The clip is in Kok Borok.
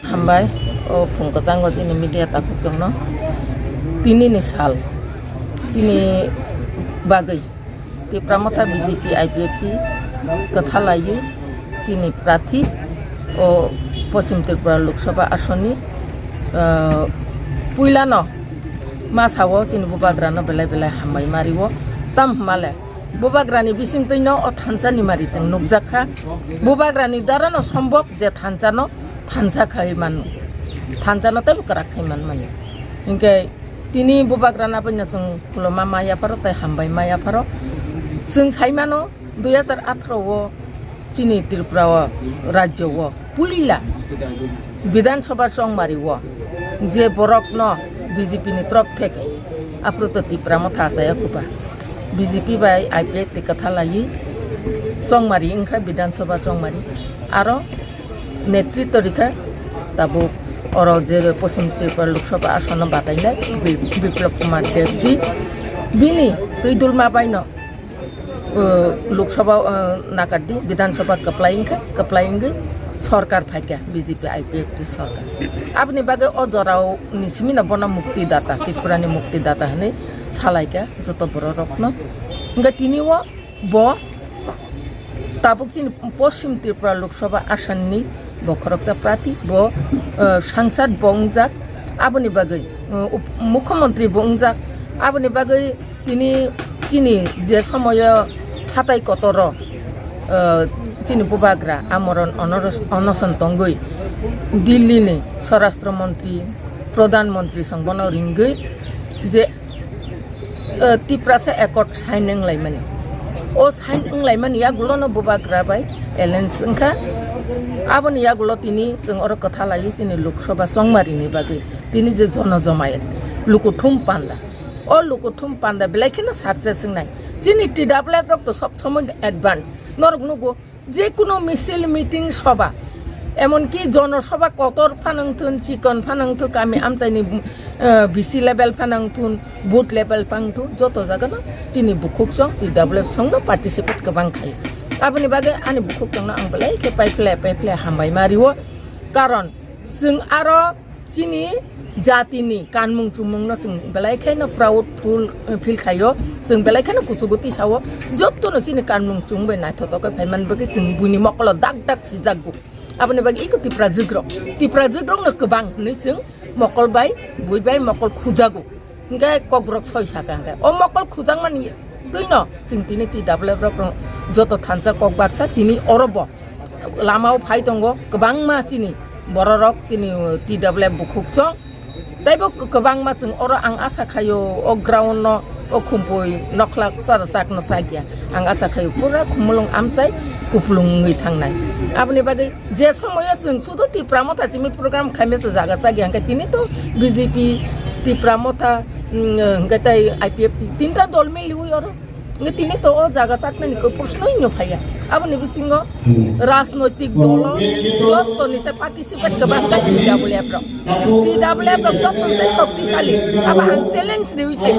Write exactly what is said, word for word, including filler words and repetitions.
Hambai, o phung kwchango chini media takhukchongno. Tini ni sal, chini bagwi Tipra Motha B J P I P F T kwthalaiwi chini prathi o Poschim Tripura Lok Sabha asonni, ah, puilano ma sao chini bubagrano belai belai hambai mario. Tam hwnmale bubagrani bisingtwino o thansa ni mari chwng nukjakha. Bubagrani darano sombok je thansano thansa khai manu, thansano teibo kwrak khai manmani. Hinkhe tini bubagrana poino chwng khuluma ma yapharo tei hambai ma yapharo. Chwng saimano dui hajar atharo o chini Tripura o rajyo o puila Bidhan Sabha chongmari o je borokno B J P ni torop theke aphuru to Tipra Motha achaya khuba. B J P bai I P F T kwthalaiwi chongmari wngkha Bidhan Sabha chongmari. Aro netritw rikha tabuk oro je Poschim Tripura Lok Sabha asono batainai Bi-, Biplab Kumar Debji. Bini twi dulma baino uh, Lok Sabha, uh, nakardi, Bidhan Sabha kwplai wngkha, kwplai wngwi sorkar phaikha, B J P I P F T sorkar. Aboni bagwi o jorao ni simino bono mukti data, Tripura ni mukti data hwnwi salaikha joto borok rokno. Hwnkhe tini o bo tabuk chini Poschim Tripura Lok Sabha asanni bo khoroksa prati, bo, uh, sangsad bo wngjak, aboni bagwi, uh, up-, mukhyamantri bo wngjak, aboni bagwi tini chini je somoyo hatai kotoro, uh, chini bubagra amoron onoros-, onoson tongwi Delhi ni Swarashtra Mantri, Pradhan Mantri song bono ringwi je, uh, Tiprasa Accord sign wnglaimani. O sign wnglaimani yagulono bubagra bai alliance wngkha. Aboni yagulo tini chwng oro kwthalaiwi chini Lok Sabha chongmarini bagwi tini je jono jomayet lukuthum panda. O lukuthum panda belai kheno success wngnai. Chini T W F rok to sob somoi advance. Norok nugo, je kuno misil, meeting, sabha, emonki jono sabha kotor phano wngthun, chikon phano wngthun, kami amchaini, eh, B C level phano wngthun, booth level phano wngthun, joto jagano chini bukhuk chwng T W F songno participate kwbang khai. Aboni bagwi ani bukhuk chwngno ang belai khe paiphle paiphle hambai ma rio. Karon chwng aro chini jatini kanmung chumungno chwng belai khaino proud ful, eh, feel khaio, chwng belai khaino kuchugo tisao, jotono chini kanmung chumung bai naithotok khe phaiman bagwi chwng buini mokolo dak dak sijakgo. Aboni bagwi iko Tipra jikrok, Tipra jikrokno kwbang hwnwi chwng mokol bai, bui bai mokol khujago. Hingke kokborok soi saka hingke o mokol khujakmani twino chwng tini T W F rok joto thansa kok baksa tini oro bo lama o phai tongo kwbangma chini bororok chini T W F bukhuk chwng teibo kwbangma chwng oro ang asa khaio o ground no o khumpui nokhlak chara chak no chakya ang asa khaio pura khumulwng amchai kupulung wngwi thangnai aboni bagwi je somoyo chwng sudu Tipra Motha chimi program khaimasa jaga chakya hingke tini to B J P Tipra Motha hingke tei I P F T tinta dol miliwi oro. Nge tini to o jaga chaknani koi proshno hino phaiya. Aboni bisingo rajnoitik dolo joto ni se participate kwbang khe T W F rok. T W F rok joto ni se shoktisali. Abo ang challenge riwi sai